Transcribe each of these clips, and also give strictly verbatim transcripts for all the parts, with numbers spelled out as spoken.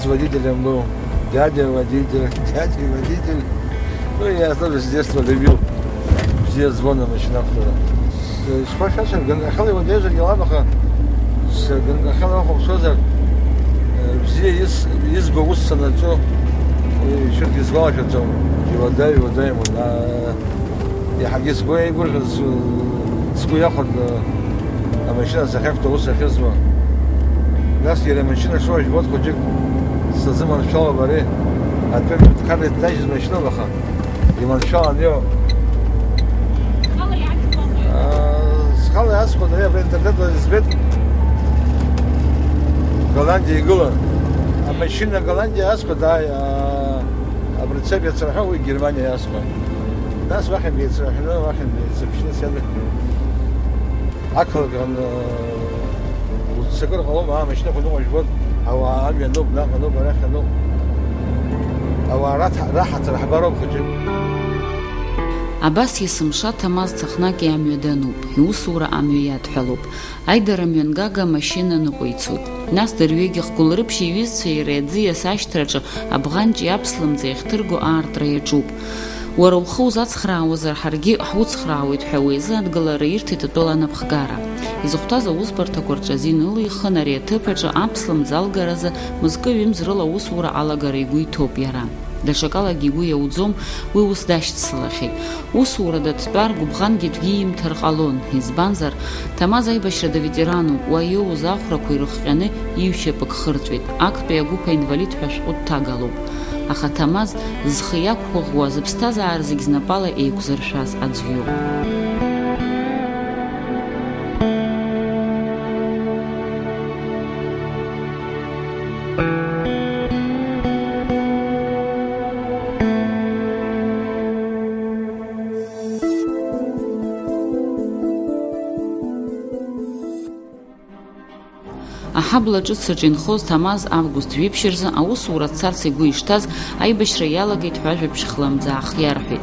Водителем был. Дядя водитель, дядя водитель. Ну, я тоже с детства любил. Бзиа збон амашьына ақәтәара. Схәашәацәан, ганкахьала иуадаҩзаргьы ҟалап, аха сганкахьала ахәаԥшуазар, э, бзиа ис-, избо ус санаҿу, уи шәарҭгьы сгәалашәаӡом. Иуадаҩ, иуадаҩуан. А, Иаҳагьы сгәы еигәырӷьоз, сгәы иахәон, э, амашьына сахьақәтәоу ус ахьызуа. Нас иара амашьына шуа жәбоит, хәыҷык сазыманшәалоуп ари. Атәым дхарны днажьыз машьыноуп, аха иманшәалан иҟоуп. Схала иаасхәон. Аа, схала иаасхәон, ари абра интернетла избеит. Голландиа игылан. Амашьына Голландиа иаасхәон, ааи, аа, априцеп иацраҳәа уи Германиа иаасхәон. Нас уахьынтә еицраҳәны, уахьынтә еицыԥшны сиадгылеит. Ақалақь аҟны уццакыр ҟалом, аа, амашьынақәа ныҟәа жәбоит, ауаа амҩа ануп, наҟ ануп, арахь ануп. Ауаа раҭ-, раҳаҭыр ҳбароуп хәыҷык. Абас есымша Ҭамаз ҽнак иамҩа дануп, иусура амҩа иадҳәалоуп. Аидара мҩангага амашьына ныҟәицоит. Нас дырҩегьых Гәылрыԥшь иҩызцәеи иареи аӡиас ашьҭраҿы абӷанҷи аԥслымӡи ахьҭырго аартра иаҿуп. Уара ухы узацхраауазар, ҳаргьы ҳуцхраауеит ҳәа уи азы адгылара ирҭеит атәыла анапхгара. Изыхәҭаз аусбарҭақәа рҿы азин ылихын, ари аҭыԥ аҿы аԥслымӡ алгаразы мызкы-ҩымз рыла аусура алагара игәы иҭоуп иара. Даҽакалагьы игәы иауӡом, уи ус дашьцылахьеит. Усурада дтәар, гәыбӷангьы аӡәгьы иимҭар ҟалон, избанзар, Ҭамаз аибашьрада ветерануп, уа иоуз ахәрақәа ирыхҟьаны иҩшьапык хырҵәеит, актәи агәыԥ аинвалид ҳәа ашәҟәы дҭагалоуп. Аха Ҭамаз зхы иақәгәыӷуа, зыԥсҭазаара зегь знапала еиқәзыршәаз аӡә иоуп. Аҳабла ҿыц аҿы инхоз Ҭамаз август жәиԥшь рзы аусура дцарц игәы ишҭаз, аибашьра иалагеит ҳәа ажәабжь хлымӡаах иарҳәеит.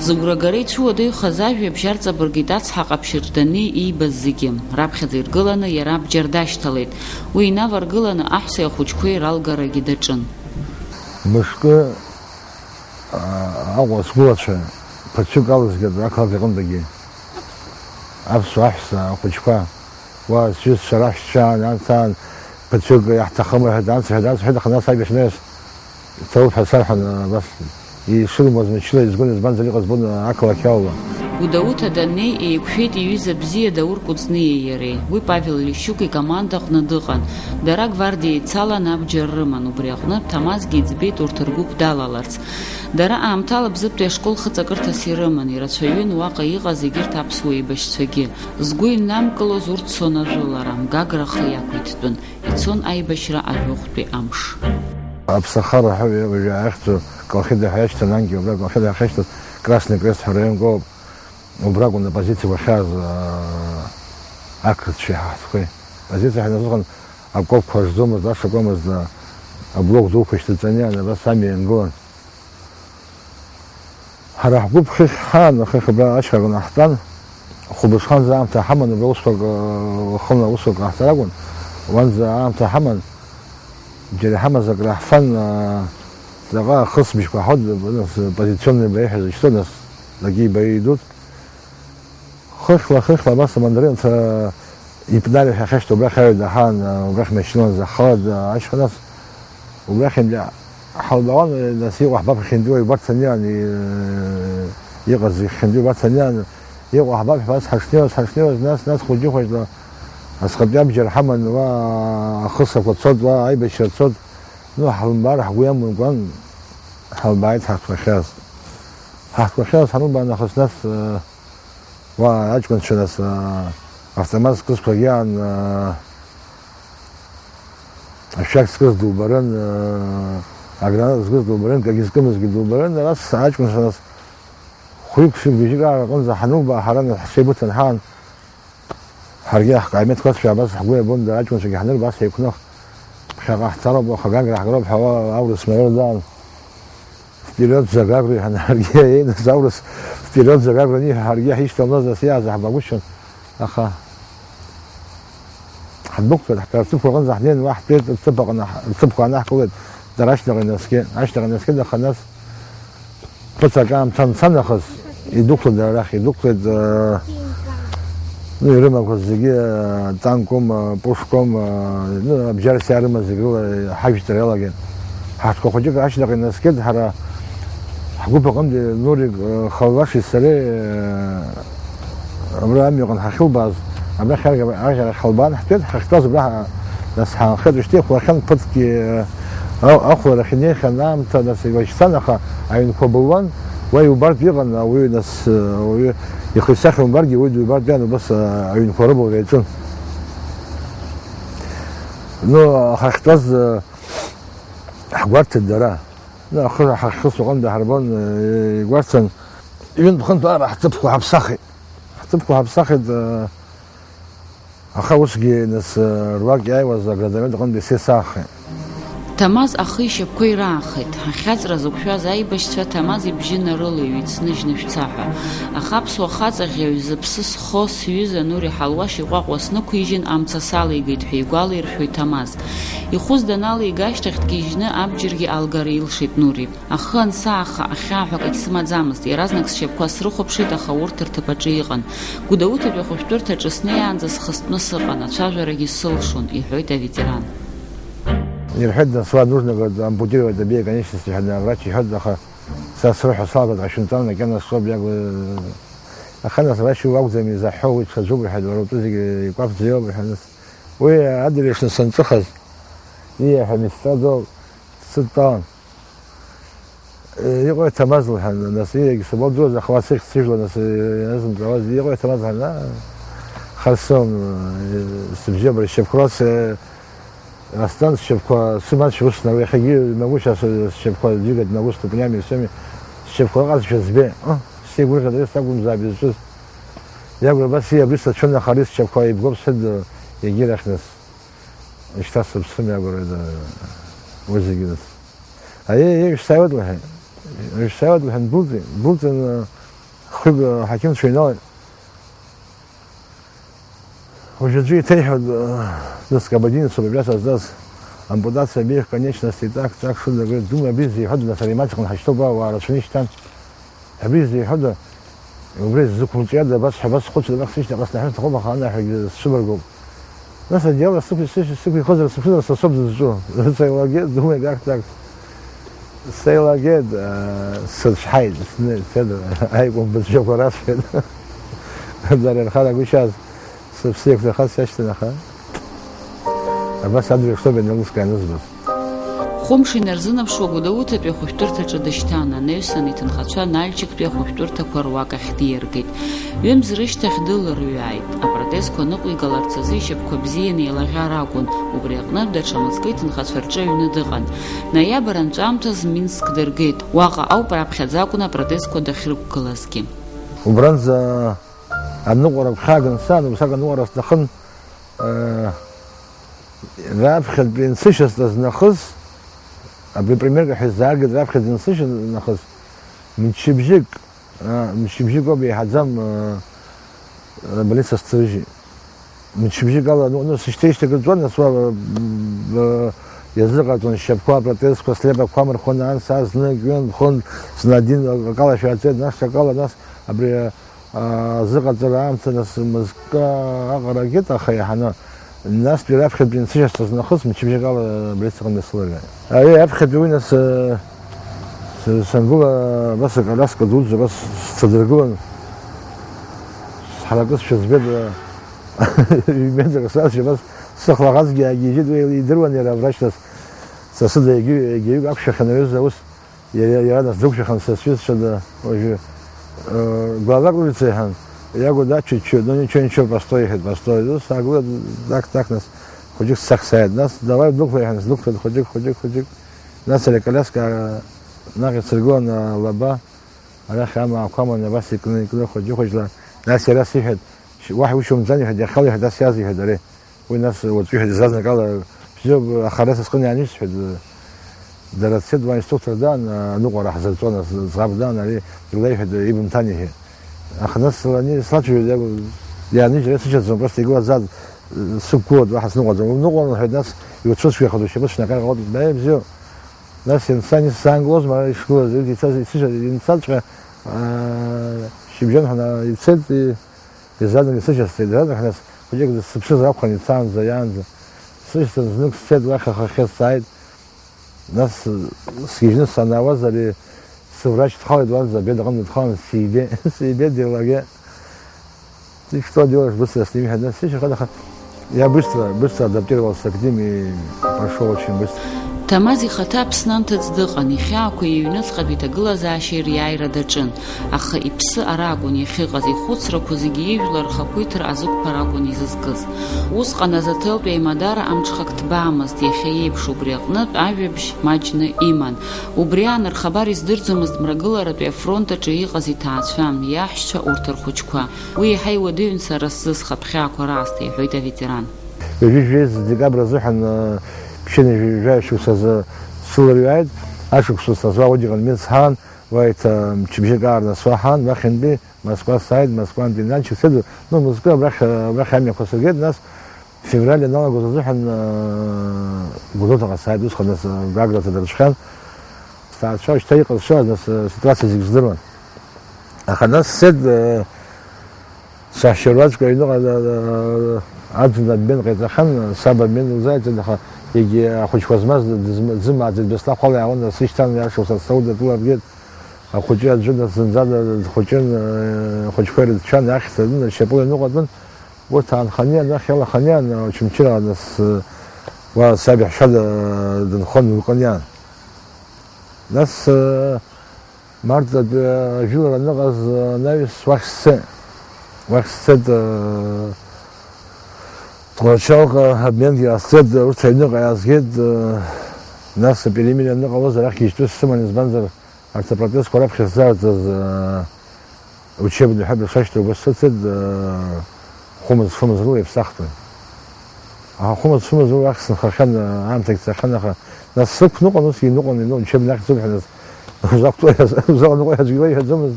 Зыгәрагара ицәуадаҩхаз ажәабжь арҵабыргит ацҳа ҟаԥшьаҿ даннеи иибаз зегьы. Раԥхьаӡа иргыланы иара абџьар дашьҭалеит. Уи инаваргыланы аҳәсеи ахәыҷқәеи ралгарагьы даҿын. Мышкы, а, Аҟәа сгәылацәа ԥыҭҩык алызгеит ақалақь аҟынтәигьы. Аԥсуа аҳәса ахәыҷқәа. Уа сҩызцәа раҳәшьцәа аан, анҭ аан, ԥыҭҩык иаҳҭахым рҳәеит, анс рҳәеит, анс рҳәеит, аха нас аибашьра иҭоуп ҳәа сарҳәан, абас ишырымуаз мчыла изгон, избанзар иҟаз збон ақалақь алала. Гәдоуҭа даннеи, еиқәшәеит иҩыза бзиа Даур Кәыҵниеи иареи. Уи Павел Лещук икомандаҟны дыҟан. Дара гвардиа ицалан абџьар рыман, убри аҟнытә Ҭамазгьы иӡбеит урҭ ргәыԥ далаларц. Дара аамҭала Бзыԥтәи ашкол хыҵакырҭас ирыман, ирацәаҩын уаҟа иҟаз егьырҭ аԥсуа еибашьцәагьы. Згәы иннамкылоз урҭ цон ажәылара, Гагра ахы иақәиҭтәын, ицон аибашьра ажәохәтәи амш. Аԥсахара ҳәа уажәы иахьӡу Колхида ҳәа иашьҭан, анкьа убра Колхида ҳәа иашьҭаз Красный Крест ҳәа араионк ауп. Убракәын апозициақәа ахьааз, аа, ақырҭцәеи ҳаҳҭқәеи. Апозициа ҳәа насыхан акәаԥқәа ржӡомызт, ашакуамызт, аа, аблок дуқәа шьҭаҵаны, абас амҩа иангылан. Ҳара ҳгәыԥ хыхь ҳаан, хыхь абра ашьхаҟны ҳтәан, хәылбыҽханӡа аамҭа ҳаман, убра усқәак, э, хынла усқәак ҟаҳҵар акәын, уанӡа аамҭа ҳаман, џьара иҳамаз акы раҳфан, э, ҵаҟа ахысбыжьқәа ҳауд, нас, позиционный бои ҳәа зышьҭоу, нас, такие бои идут. Хыхьла, хыхьла, абас амандаринцәа ипнари ҳәа ахьашьҭоу убрахь аҩада ҳаан, убрахь машьынала заҳхауан, ашьха нас, убрахьынтәи ҳалбаауан, нас иҟоу ҳбап хьынтәиуа убарҭ аниан, и-, иҟаз зегь хьынтәиуа убарҭ аниан, иҟоу ҳбап ҳәа, нас ҳашнеиуаз, ҳашнеиуаз, нас, нас хәыҷы-хәыҷла асҟатәи абџьар ҳаман, уа ахысрақәа цот, уа аибашьра цот, ну, ҳалымбаар ҳгәы иамумкәан, ҳалбааит ҳарҭқәахьаз. Ҳарҭқәахьаз ҳанылбаа нахыс, нас, Уа аҷкәынцәа, нас, аа, автомат зкызқәагьы аан, аа, ашәақь зкыз дубарын, аа, аграната зкыз дубарын, кагьы зкымызгьы дубарын, нас аҷкәынцәа, нас, хәҩык-фҩык бжьык аҟара аҟынӡа ҳанылбаа, ҳара, нас, ҳҽеибыҭан ҳаан, ҳаргьы ҳкаимеҭ қәацәа абас ҳгәы иабон, дара аҷкәынцәагьы ҳанырба, ас еиқәных, ԥхьаҟа ҳцароуп, уаха Гагра ҳгароуп ҳәа, уа аурыс маиор даан. Вперед за Гагру, иҳәан, ҳаргьы еиназ аурыс, вперед за Гагру аниҳәа, ҳаргьы ҳишьҭалныз, нас иаазаҳбагәышьон, аха ҳдәықәтәеит, ҳҭ-, рҭыԥқәа рҟынӡа ҳнеин, уа ҳтәеит, рҭыԥ аҟны ҳ-, рҭыԥқәа аанаҳкылеит, Дара ашьҭахь инаскьеит, ашьҭахь инаскьеит, аха нас ԥыҭрак аамҭа анца нахыс, идәықәлеит дара арахь, идәықәлеит, э, ну, ирымақәаз зегьы, э, танком, э, пушком, э, ну, абџьарс иаарымаз зегь рыла, э, ҳажәҵара иалагеит. Ҳаҽқәа хәыҷык ашьҭахь инаскьеит, ҳара ҳгәыԥ аҟынтәи Нурик, э, Халваши сареи, э, Абра амҩаҟны ҳахьылбааз, абрахь арӷьара, арӷьара ҳалбаан ҳтәеит, ҳахьтәаз убра ҳа-, нас ҳаанхеит, ушьҭа ихәлахьан ԥыҭкгьы, а-, ахәларахь инеихьан аамҭа, нас илашьцан, аха аҩнқәа былуан, уа иубартә иҟан, ауаҩы, нас, ауаҩы ихы исахьа умбаргьы, уи дубартә иан, убас, а, аҩнқәа рыбылра иаҿын. Ну, ҳахьтәаз, а, ҳгәарҭеит дара. Ну, ахы ҳахьхысуа аҟынтә ҳарбон, а, игәарҭан, ҩынтә-хынтә ара ҳҭыԥқәа ҳаԥсахит. Ҳҭыԥқәа ҳаԥсахит, э, аха усгьы, нас, э, руак иааиуаз аградамент аҟынтәи сеисаахеит. Ҭамаз ахы ишьапқәа ираахеит. Ахьаҵра зықәшәаз аибашьцәа Ҭамаз ибжьы нарылеиҩит, сныжьны шәца ҳәа. Аха аԥсуа хаҵа ӷьаҩ зыԥсы схо сҩыза Нури Ҳалуашь иҟәаҟәа снықәижьын, амца салеигеит ҳәа игәалаиршәоит Ҭамаз. Ихәыз даналеига ашьҭахь дгьежьны абџьаргьы алгара илшеит Нури. Ахы ансааха, ахьаа ҳәа акагь сымаӡамызт, иаразнак сшьапқәа срыхәаԥшит, аха урҭ рҭыԥ аҿы иҟан. Гәдоуҭатәи ахәышәтәырҭаҿы снеиаанӡа схыстәны сыҟан, ацәажәарагьы сылшон, иҳәоит аветеран. Ирҳәеит, нас, уа нужно, говорит, ампутировать обеи конечности ҳәа, врач иҳәоит, аха са срыҳәа салгоит, ашәынҵа макьана соуп иагу-, аха, нас, врач уи акәӡами изаҳҳәо, уи ҽаӡәуп, иҳәеит, уара утәы зегьы икәаԥӡа иоуп, иҳәан, нас, уи адырҩаҽны санҿыхаз, ииаҳәа медсестра доуп, дсыдтәалан. Иҟои Ҭамаз, лҳәан, нас, ииагь сабалдыруаз, аха уа сыхьӡ сыжәла, нас, ианазымҵаауаз, иҟои Ҭамаз, лҳәан, аа, харсом, сыбжьы абра сшьапқәа рас, Аслан сшьапқәа сымаҷ ус, иахьагьы имагәышьа, сшьапқәа двигать могу ступнями, всеми, сшьапқәа ыҟазшәа збеит, ыы, сеигәырӷьеит, ари сакәымзаап изҿыз. Иагәра абас, ии, абри сацәын, аха ари сшьапқәа ибгоуп, сҳәеит, егьирахь, нас. Шьҭа сыԥсым иагәра, да, уи зегьы, нас. Аиеи, аиеи, шәсааиуеит, лҳәеит. Шәсааиуеит, лҳәан, дәылҵит. Дәылҵын, хҩык аҳақьымцәа иҩналеит. Уажәаӡәы иҭеиҳәоит, э, дыскабадинцоуп, абжьас аздаз. Ампутация обеих конечностей, так, так, шыда, говорит, думаю, абри зеиҳәода, нас ареанимациаҟны ҳашьҭоуп, ауаа рацәаны ишьҭан. Абри зеиҳәода, убри ззықәымҿиада, абас ҳәа, абас схәыцуеит, абас сышьҭахьҟа снаҳәар сҭахуп, аха анаҳәагьы сцәыбаргоуп. Нас адиала сықә-, сықә-, сықәихозар, сыԥшызар, са соуп дызҿу. Сеилагеит, думаю, как так. Сеилагеит, э, сыцәҳаит, сны-, седа, аикәым бызшәақәа расҳәеит. Дара ирхарагәышьаз, сыԥсы еиқәзырхаз сашьҭан, аха абас адырҩаҽноуп ианалыскаа анызбаз. Хәымш инарзынаԥшуа Гәдоуҭатәи ахәышәтәырҭаҿы дышьҭан, анаҩсан иҭынхацәа Нальчиктәи ахәышәтәырҭақәа руак ахь диаргеит. Ҩымз рышьҭахь дылырҩааит. Апротезқәа ныҟәигаларц азы ишьапқәа бзианы еилаӷьар акәын, убри аҟнытә даҽа мызкы иҭынхацәа рҿы аҩны дыҟан. Ноиабр анҵәамҭаз Минск дыргеит, уаҟа ауп раԥхьаӡа акәны апротезқәа дахьрықәгылазгьы. Убранӡа аныҟәара гәхьааган сан, ус акы аныҟәара сҭахын, э, раԥхьатәи нсышьа сназнахыз, абри примерк ҳәа сзааргеит, раԥхьаӡа нсышьа нахыс, мчыбжьык, а, мчыбжьык ауп, еиҳаӡам, а, а, больница сцыжьит. Мчыбжьык ала, ну, ну, сышьҭеижьҭеи акыр ҵуан, нас уа, а, а, иазыҟарҵон, сшьапқәа, апротезқәа, слепокқәа амырхуан, ан са знык, ҩынтә, хынтә, зны адин акала шәааҵеит, нас акала, нас абри, а, а, зыҟаҵара аамҭа, нас мызкы аҟара агеит, аха иаҳаны. Настәи раԥхьатәи нсышьа сазнахыс, мчыбжьык ала абри сыҟан дысылаҩааит. Ари аԥхьатәи уи нас, э, с-, сангыла, абас акараска дуӡӡа, абас сҭадыргылан, сҳаракызшәа збеит, э, ҩ-метрак саазшәа, абас сыхлахазгьы аагьежьит, уи идыруан иара абрахь нас. Са сыда егьи-, егьаҩык ақәшәахьан аҩыза аус. Иара, иара нас дықәшәахьан са сҩызцәа да, уажәы, э, главак улица иҳәан, иакәу даччоит, ну, ничего, ничего, постой, иҳәеит, постой. Ну, саагылеит, так, так, нас, хәыҷык сцах сааит. Нас, давай, дәықәла, иҳәан, сдәықәлеит, хәыҷык, хәыҷык, хәыҷык. Нас ари аколяска, наҟ исыргылан, алаба, арахь амаақәа аманы, абас икны, икны, хәыҷы-хәыҷла. Нас иара сиҳәеит, шь-, уаҳа ушьумӡан, иҳәеит, иахьала, иҳәеит, ас иаз, иҳәеит, ари. Уи нас уаҵәы иҳәеит, изазнакала бзиоуп, аха ара са сҟны иаанижьт сҳәеит, дара дцеит, уа инструктор даан, аныҟәара ҳзырҵон, аӡ-, ӡӷаб даан, ари илеиҳәеит, ибымҭан иҳәеит. Аха нас ани слацәажәоит, иа-, иаанижьыр сышьаӡом, просто игылазааз сықәгылоит, уаҳа сныҟәаӡом. Уныҟәон, лҳәеит, нас иуцәыцәгьахоит ушьапы шнакаҟьа, бзиоуп. Нас ианца, исзаангылозма ара ишгылаз, урҭ ицаз, ицыжәа, ианцаҵәҟьа, аа, шьыбжьон ҳәа ицеит, и-, изаанаго исышьасҵеит, даанаго нас хәыҷык сыԥшызар акәхарын ицаанӡа, иаанӡа. Сышьҭан знык сцеит, уахь ахахьы сааит. Нас, сгьежьны санаауаз, ари сыврач дхалеит уанӡа, абед аҟынӡа дхалан, сибе, сибе, деилаге. Ты что делаешь, быстро с ними? Нас, слушай, ха-, ха-, я быстро, быстро адаптировался к ним и пошёл очень быстро. Ҭамаз ихаҭа Аԥсны анҭыҵ дыҟан, ихьаақәа иҩныҵҟатәи иҭагылазаашьа ириааира даҿын, аха иԥсы ара акәын иахьыҟаз, ихәыцрақәа зегьы ижәлар рхақәиҭра азықәԥара акәын изызкыз. Усҟан азоҭелтә еимадара амҽхак ҭбаамызт, иахьа иеиԥш убри аҟнытә ажәабжь маҷны иман. Убри аан рхабар издырӡомызт Мрагыларатәи афронт аҿы иҟаз иҭаацәа, иаҳәшьцәа, урҭ рхәыҷқәа. Уи еиҳа иуадаҩын сара сзы схаԥхьаақәа раасҭа, иҳәоит аветеран. Ҩажәи жәеиза декабр азыҳәан, э, ԥшьынҩажәи жәаҩа шықәсазы сылырҩааит, ашықәс ус назуа уигьы ҟанмин сҳан, уа иҭа мчыбжьык аарнасуа ҳан, уахьынтәи Москва сааит, Москвантәи наншьа сыду, ну, Москва абрахь, абрахь амҩақәа сыргеит, нас февраль ианалагоз азыҳәан, э, Гәдоуҭаҟа сааит, усҟан нас, э, Гаграӡа дырҽхьан. Сҭаацәа шьҭа иҟазшьаз, нас, э, ситуациа зегь здыруан. Аха нас сцеит, э, саҳәшьа руаӡәк аҩныҟа, э, э, аӡын обмен ҟаиҵахьан, саб обмен лзааиҵеит, аха егьи ахәыҷқәа змаз дызм-, дзымааӡеит, Беслахәала иаауан, нас ишьҭан, иашоу са сауда атәыла ргеит. Ахәыҷы аӡәы нас зынӡа дхәыҷын, э, ахәыҷқәа ирыцәан, ахьҭа анын, ашьапыла иныҟәатәын. Урҭ аанханы иан, уахь иалаханы иан, Очамчыра нас, э, уа саб иаҳәшьа д-, дынхон, дынхон иан. Нас, э, Март атәы ажәылара аныҟаз, э, анаҩс уахь сцеит. Уахь сцеит, э, Тҟәарчалҟа обменгьы ҟасҵеит, урҭ аҩныҟа иаазгеит, э, нас аперемире аныҟалоз арахь ишьтәы сыман, избанзар, арҭ апротестқәа раԥхьа сзаарҵаз, э, учебный ҳәа даҽа шьҭа убас сыцеит, э, хәымз-фымз рыла иԥсахтәын. Аха хәымз-фымз рыла ахь сынхахьан, э, аамҭагь цахьан, аха нас сықәныҟәан, ус иныҟәан, иныҟәан, учебный ахьӡуп ҳәа нас, узақәтәоу ҳәа, узаҟаныҟәо ҳәа аӡәгьы иҳәаӡомызт,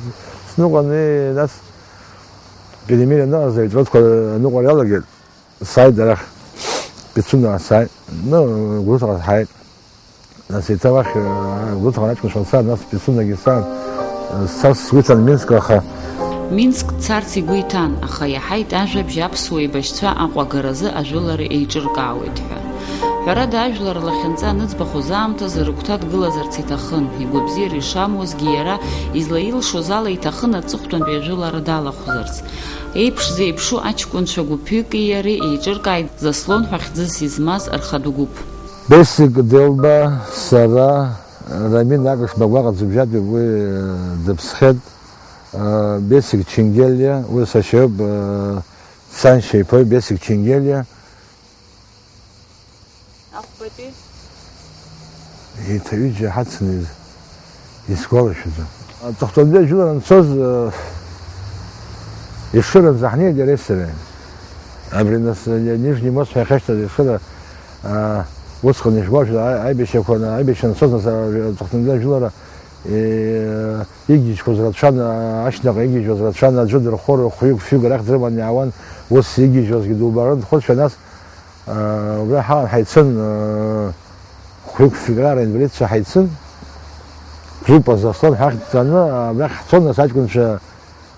сныҟәан, э, нас перемире аныҟаз, аветротқәа аныҟәара иалагеит. Сааит арахь, Пицунда сааит. Ну, Гәдоуҭаҟа ҳааит. Нас еиҭа уахь, э, Гәдоуҭаҟа аҷкәынцәа сцан, нас Пицундагьы сцан. Э, сцарц сгәы иҭан Минск, аха. Минск дцарц игәы иҭан, аха иаҳаит ажәабжь аԥсуа еибашьцәа аҟәагаразы ажәылара еиҿыркаауеит ҳәа. Ҳәарада, ажәлар лахьынҵа аныӡбахоз аамҭазы рыгәҭа дгылазарц иҭахын, игәабзиара ишамуазгьы иара излаилшоз ала иҭахын аҵыхәтәантәи ажәылара далахәзарц. Еиԥш зеиԥшу аҷкәынцәа гәыԥҩыки иареи еиҿыркааит Заслон ҳәа хьӡыс измаз рхатә гәыԥ. Бесик Делба, сара, Рамин Акыш Багәаҟа Ӡыбжьатәи уи, э, дыԥсхьеит, э, Бесик Ченгелиа, уи сашьоуп, э, саншьа иԥои Бесик Ченгелиа. Ахәбатәи? Еиҭа ҩыџьа ҳацны из-, исгәалашәаӡом. Аҵыхәтәантәи ажәылара анцоз, э, Ешыранӡа ҳнеит иареи сареи. Абри нас, э, Нижний мост ҳәа иахьашьҭаз Ешыра, э, усҟан ишәгәалашәоит, а-, аибашьақәа, аибашьра анцоз, нас, а, аҵыхәтәантәи ажәылара, э, игьежьқәаз рацәан, а, ашьнаҟа игьежьуаз рацәан, аӡәы дырхәо, хәҩык-фҩык арахь дрыманы иаауан, ус игьежьуазгьы дубарын, дхәыцуан, нас, Убра ҳаан ҳаицын, хәҩык-фҩык раара инвалидцәа ҳаицын, группа Заслон ҳахьӡҵаны, абрахь ҳцон, нас аҷкәынцәа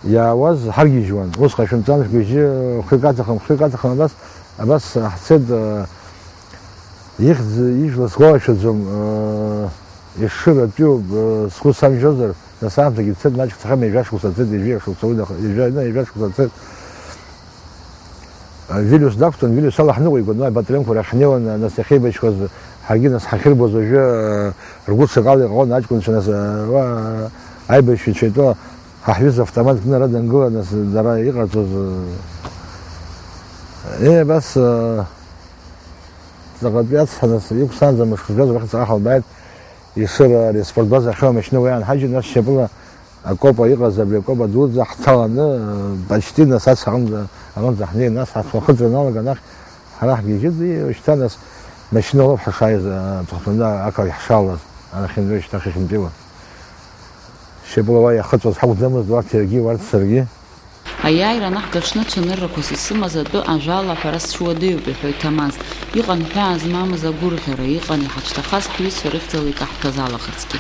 иаауаз ҳаргьежьуан. Усҟан шәымҵан шәгьежьы, хәҩык аҭахым, хәҩык аҭахым, абас, абас ҳцеит, ихьӡ ижәла сгәалашәаӡом, Ешыра атәиуп, сгәы самжьозар, нас аамҭагьы цеит, маҷк цахьан, ҩажәа шықәса цеит, ҩажәа шықәса уи нах-, ҩажәа, ҩажәа шықәса цеит. Вилиус дақәтәан, Вилиус ала ҳныҟәигон, уа абаталионқәа рахь ҳнеиуан, нас иахьеибашьуаз, ҳаргьы нас ҳахьырбоз уажәы, ргәы ҽакала иҟалон аҷкәынцәа, нас, уа аибашьҩцәа итәы ҳаҳҩыза автомат кны ара дангыла, нас дара иҟарҵоз, э, абас, э, ҵаҟатәи ацҳа, нас, иқәсаанӡа мышқәа жәаӡа уахь ҵаҟа ҳалбааит, Ешыра ари аспортбаза ахьоу амашьына уи аанҳажьит, нас шьапыла акопа иҟаз абри акопа дуӡӡа ҳҭаланы, э, почти нас ацҳа аҟынӡа, аҟынӡа ҳнеин, нас ҳахыҵра налага, анахь ҳара ҳгьежьит, и, шьҭа нас машьына лоуп ҳашааиз, э, аҵыхәтәаны ақалақь ҳшаауаз, арахьынтәи шьҭа хыхьынтәиуан. Шьапыла уа иахыҵуаз ҳакәӡамызт, уарҭ иаргьы, уарҭ саргьы. Аиааира анаҳгаҽны цәаныррақәас исымаз атәы ажәала аҳәара сшуадаҩуп, иҳәоит Ҭамаз. Иҟан ҳәаа змамыз агәырӷьара, иҟан иҳацәҭахаз ҳҩызцәа рыхьӡала икаҳҭәаз алаӷырӡгьы.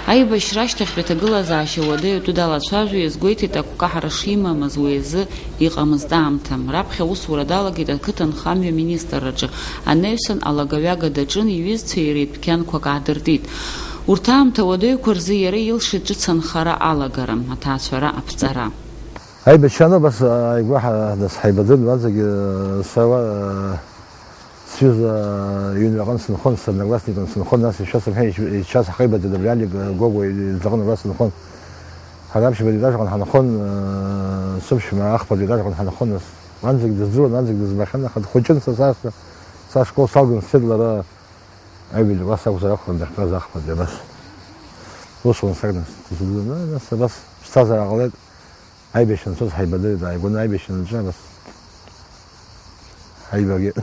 Аибашьра ашьҭахьтәи аҭагылазаашьа уадаҩу атәы далацәажәо иазгәеиҭеит, агәкаҳара шимамыз уи азы иҟамызт аамҭа. Раԥхьа аусура далагеит ақыҭанхамҩа министрраҿы, анаҩсан алагаҩага даҿын, иҩызцәеи иареи дәқьанқәак аадыртит. Урҭ аамҭа уадаҩқәа рзы иара илшеит ҿыц анхара алагара, аҭаацәара аԥҵара. Аибашьра ану, абас, ааигәа ҳа-, нас ҳаибадырын, уаанӡагьы, сара, сҩыза иҩны аҟны сынхон, содноклассникны сынхон, нас ишәасымҳәеи, ишәас ҳаибадырын, абри Алик Гогәуа излаҟны абра сынхон. Ҳара аԥшьбатәи етаж аҟны ҳанхон, сыԥшәма ахԥатәи етаж аҟны ҳанхон, нас уаанӡагь дыздыруан, уаанӡагь дызбахьан, аха дхәыҷын са саасҭа, са ашкол салган сцеит лара, аҩбатәи класс акәзар акәхарын дахьтәаз ахԥатәи абас. Усҟан сагнас дыздыруан, нас абас ԥсҭазаара ҟалеит. Аибашьра анцоз ҳаибадырит, ааигәаны аибашьра анаҿы абас ҳаибагеит.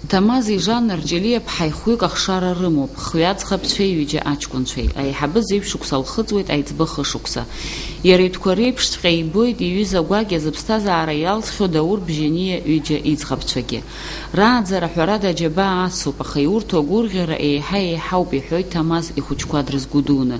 Ҭамази Жанна Арҷелиаԥҳаи хәҩык ахшара рымоуп, хҩы аӡӷабцәеи ҩыџьа аҷкәынцәеи. Аиҳабы зеижә шықәса лхыҵуеит, аиҵбы хышықәса. Иара итәқәа реиԥшҵәҟьа ибоит иҩыза гәакьа зыԥсҭазаара иалҵхьоу Даур Бжьаниа ҩыџьа иӡӷабцәагьы. Рааӡара ҳәарада аџьабаа ацуп, аха иурҭо агәырӷьара еиҳа еиҳауп, иҳәоит Ҭамаз ихәыҷқәа дрызгәыдуны.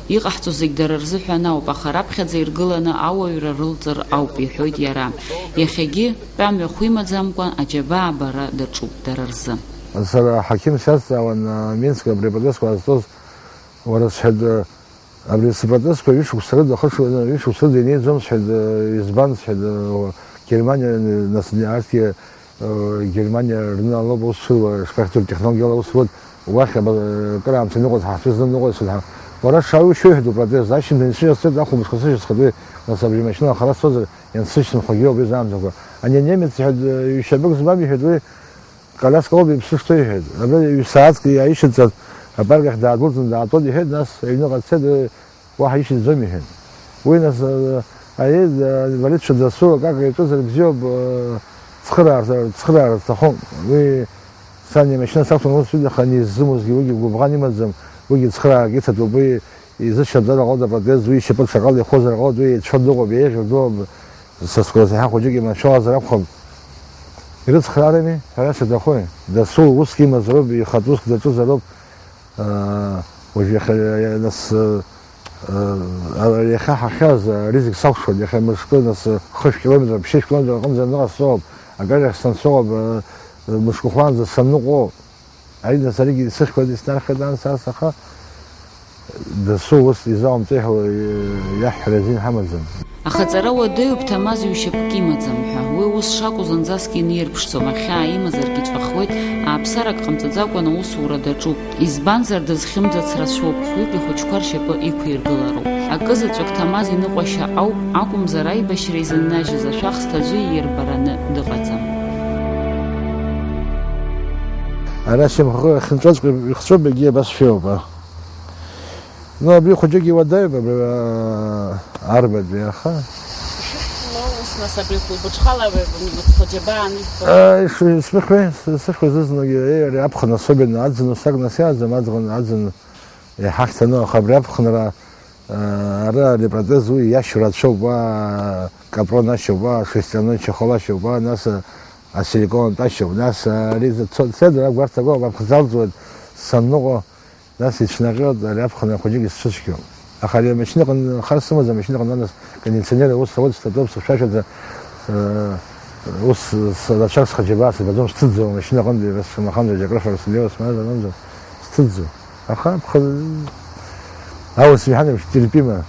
Иҟаҳҵо зегь дара рзыҳәан ауп, аха раԥхьаӡа иргыланы ауаҩра рылҵыр ауп, иҳәоит иара. Иахьагьы, тәамҩахә имаӡамкәа, аџьабаа абара даҿуп дара рзы. Сара аҳақьым сиазҵаауан, а, Минск абри апротестқәа аазҵоз, уара, сҳәеит, а, абри спротестқәа ҩышықәса рыда, хышықәса, ҩышықәса рыда инеиӡом, сҳәеит, а, избан, сҳәеит, а, Германиа, нас, арҭгьы Германиа рны алоуп аус шыруа, шԥахьӡу, технологиала аус руеит, уахь аба-, акыраамҭа ныҟәоит, ҳахьӡыз ныҟәоит, сыдҳа. Уара шаҩу шәыҳәатәу протез, ашьыжьымҭан ишыжьасҵеит, ахәылбыҽха сыжьасхатәи, нас абри амашьына ахара сцозар, иансышьҭымхуагьы убри заамҭақәа. Ани анемец иҳәеит, ҩ-шьапык змам, иҳәеит, уи коляска ауп, иԥсы шҭоу, иҳәеит. Абра ҩ-сааҭк иааишьаҵан, апарк ахь даадәылҵын, даатәон, иҳәеит, нас аҩныҟа дцеит, уи Уаҳа ишьыӡом, иҳәеит. Уи нас, э, аиеи, э, инвалидцәа дасу акака иаҿызар бзиоуп, э, цхыраара, цхыраара сҭахым. Уи сан имашьына сақәтәан ус ҩыдаха ани иззымузгьы, уигьы гәыбӷан имаӡам, уигьы цхыраарак иҭатәуп, уи изышьҭамҵар ҟалоит апротез, уи ишьапы ҽакала ихозар ҟалоит, уи еицәа дыҟоуп, еиӷьу дыҟоуп, са сгәырсахьа хәыҷык иманшәалазар акәхап. Ирыцхраарами, ҳәара саҭахуи? Дасу уск имазароуп, ихатә уск даҿызароуп. Аа, уажә иахьа, нас, аа, иахьа ҳахьааз, ари зегь салшоит, иахьа мышкы, нас, хышә километр, ԥшьышә километр аҟынӡа аныҟасҵо ауп, акыр иахь санцо ауп, аа, мышкы хәлаанӡа санныҟәо, ари, нас, аригьы сыхьуеит, снархьуеит, анс, ас, аха дасу ус изаумҵеи ҳәа, иаҳҳәара азин ҳамаӡам. Аха аҵара уадаҩуп, Ҭамаз ҩ-шьапык имаӡам ҳәа. Уи ус шакәу зынӡаск инирԥшӡом, ахьаа имазаргьы иҵәахуеит, ааԥсарак ҟамҵаӡакәан аусура даҿуп. Избанзар, дызхьымӡац рацәоуп, хәҩык ихәыҷқәа ршьапы иқәиргылароуп. Акы заҵәык Ҭамаз иныҟәашьа ауп, акәымзар аибашьра изыннажьыз ашәахсҭа аӡәы иирбараны дыҟаӡам. Ара сымхы ахьынҵәаҵәҟьа ихҵәоуп, егьи абас шәеиуп, а. Ну, абри хәыҷык иуадаҩуп, абри, аа, арбатәи, аха. Ишԥаҟало ус, нас, абри хәылбыҽхала, абри мыцхәы џьабаа анышәҵо? Ааи, ш-, исмыхәеи, с-, сышәхәа зызнагьы, еи, ари аԥхын особенно аӡын, усак нас иааӡам, аӡын, аӡын иҳахьҭаны, аха абри аԥхынра, аа, ара ари апротез уи иашьоу рацәоуп, уа капрон ашьоуп, уа шерстяной чехол ашьоуп, уа нас, а, асиликонтә ашьоуп, нас, а, ари зыцо-, цедру агәарҭақәа уа ԥхӡалҵуеит санныҟәо. Нас ицәнаҟьоит, ари аԥхын ахәыҷык исцәыцәгьоуп. Аха ари амашьынаҟны хар сымаӡам, амашьынаҟны нас кондиционер аус ауеит, сҭатәоуп, сыхьшәашәаӡа, э, ус с-, рацәак схаџьабаа сыбаӡом, сҭыӡӡом амашьынаҟынтәи, ас шамахамзар џьакрыфара сымнеиуа смаазар акәымзар, сҭыӡӡом. Аха аԥхын аус иҳанамшь терпимо,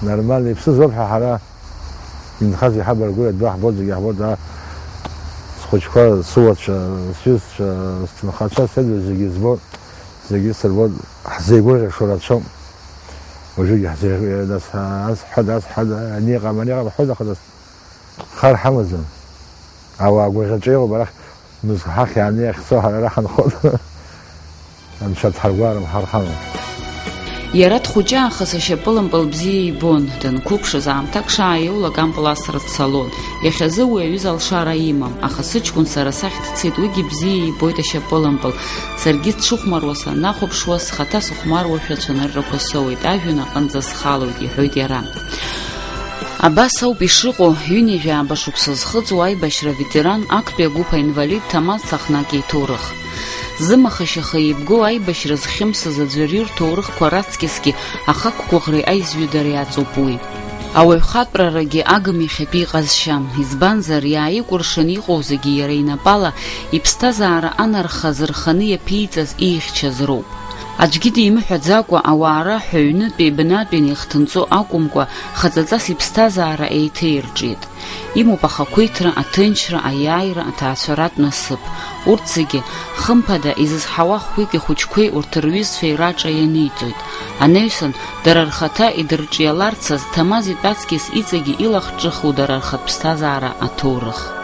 нормально, иԥсыз уоуп ҳәа ҳара инхаз иҳабаргәуеит, адәы ҳбоит, зегьы ҳбоит, а, схәыҷқәа, сыуацәа, сҩызцәа, сҭынхацәа, сеидру зегьы збоит. Зегьы сырбоит, ҳзеигәырӷьашо рацәоуп. Уажәыгьы ҳзеи-, нас, ас ҳәа, ас ҳәа, ани ыҟам, ани ыҟам ҳҳәоит, аха нас хар ҳамаӡам. Ауаа гәырӷьаҵәа иҟоуп, арахь мызк ҳахь иааны иахьцо ҳара ара ҳанхоит. Анцәа дҳаргәаарым, ҳар ҳамам. Иара дхәыҷы аахыс ашьапылампыл бзиа ибон, данқәыԥшыз аамҭак шааиоулак ампыл асра дцалон. Иахьазы уи аҩыза алшара имам, аха сыҷкәын сара сахь дцеит, уигьы бзиа ибоит ашьапылампыл. Саргьы дшыхәмаруа санахәаԥшуа, схаҭа сыхәмаруашәа ацәаныррақәа соуеит, ажәҩан аҟынӡа схалоит, иҳәоит иара. Абас ауп ишыҟоу ҩынҩажәи ааба шықәса зхыҵуа аибашьра аветеран, актәи агәыԥ аинвалид Ҭамаз Цахнаки иҭоурых. Зымаха-шьаха еибгоу аибашьра зхьымсыз аӡәырҩы рҭоурыхқәа раҵкьысгьы ахақәгәыӷреи аизҩыдареи аҵоуп уи. Ауаҩхатәрарагьы агым иахьатәи иҟазшьам, избанзар, иааикәыршаны иҟоу зегьы иара инапала иԥсҭазаара анарха зырханы иаԥиҵаз иихьчаз роуп. Аӡәгьы димыҳәаӡакәа, ауаа раҳәа ҩнытәи бнатәи неихҭынҵо акәымкәа, хаҵаҵас иԥсҭазаара еиҭаирҿиеит. Имоуп ахақәиҭра, аҭынчра, аиааира, аҭаацәаратә насыԥ. Урҭ зегьы, хымԥада, изызҳауа хәҩык ихәыҷқәеи урҭ рҩызцәеи раҿа ианиҵоит. Анаҩсан, дара рхаҭа идырҿиаларцаз, Ҭамаз итәаҵкьыс иҵегьы илахҿыху дара рхатә ԥсҭазаара аҭоурых.